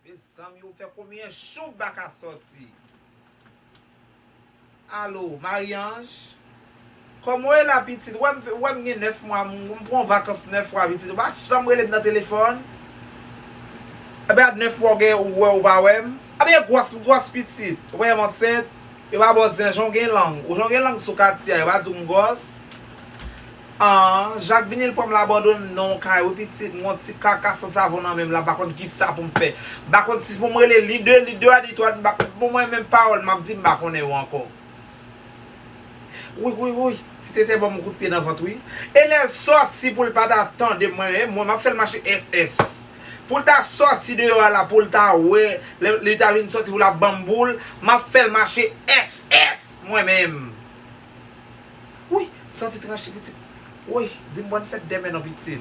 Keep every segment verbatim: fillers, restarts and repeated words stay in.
Mezanmi, ou fè konbyen jou m pa ka sòti? Alo, Marie-Ange? Kòman w ye la, pitit? Ou wè m, ou wè m gen nèf mwa, m, m pran vakans nèf mwa, pitit. Ou pa janm rele m nan telefòn. Ebyen, nèf mwa ou gen, ou wè, ou pa wè m. Ebyen, gwòs, gwòs pitit. Ou wè m ansent. Yo pa ba w zen, jan w gen lang. Ou jan w gen lang sou Katia, yo pa di w m gwòs. An, Jak vini l pran m, l abandone m nan yon kay, wi, pitit. M gon ti kaka san savon nan men m la, m pa konn kisa pou m fè. M pa konn si pou m rele li de, li de a, li twa, m pa, pou mwen menm pawòl m ap di, m pa konnen yo ankò. Wi, wi, wi, ti tete ban m kout pye nan vant, wi. E lè l sòti pou l pa ta tande mwen, e mwen, m ap fè l mache S S. Pou l ta sòti deyò a la, pou l ta wè, lè, lè li ta vin sòti pou l ap ban m boul, m ap fè l mache S S, mwen menm. Wi, m santi tranche, pitit. Wi, di m bòn fèt dèmen non, pitit.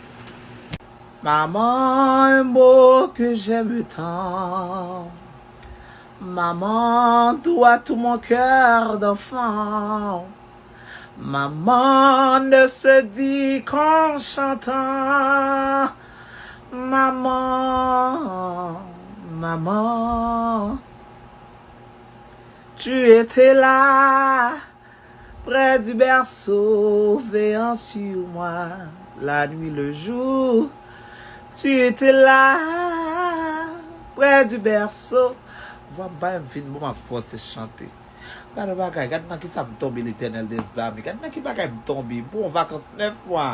Maman, un mot que j'aime tant. Maman, tout à tout mon cœur d'enfant. Maman ne se dit qu'en chantant. Maman, maman, tu étais là, près du berceau, veillant sur moi, la nuit, le jour. Tu étais là, près du berceau. Vwa m pa menm fin bon, m ap fòse chante. Gade yon bagay, gade nan kisa m tonbe, Letènèl dèzame. Gade nan ki bagay m tonbe. M pran yon vakans nèf mwa.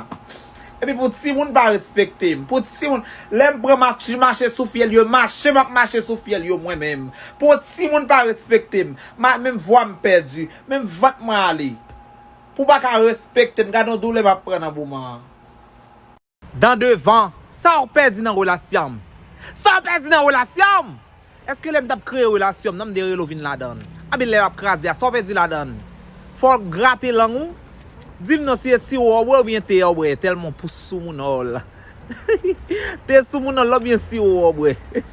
Epi pou timoun pa respekte m. Pou timoun, lè m pran m ap mache sou fyèl yo, mache m ap mache sou fyèl yo mwen menm. Pou timoun pa respekte m. Ma, menm vwa m pèdi, menm vant mwen ale. Pou pa ka respekte m, gade yon doulè m ap pran nan moman an. Dan devan, sa w pèdi nan relasyon m? Sa w pèdi nan relasyon m? Èske lè m t ap kreye relasyon m nan, m te rele w vin ladan l? Anben lè l ap kraze a, sa w pèdi ladan l? Fò w grate lang ou? Di m non si e siwo w ap bwè oubyen te a w ap bwè, tèlman w pous sou moun òl. Te sou moun òl la oubyen siwo w ap bwè?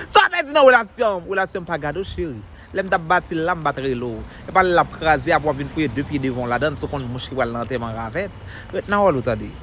Sa w pèdi nan relasyon m? Relasyon m pa gade w, cheri. Lè m t ap bati l la, m pa t rele w. E pa lè l ap kraze, apre w ap vin fouye de pye devan w ladan l, si w konn mouch ki pral nan antèman ravèt. Ret nan wòl ou, tande.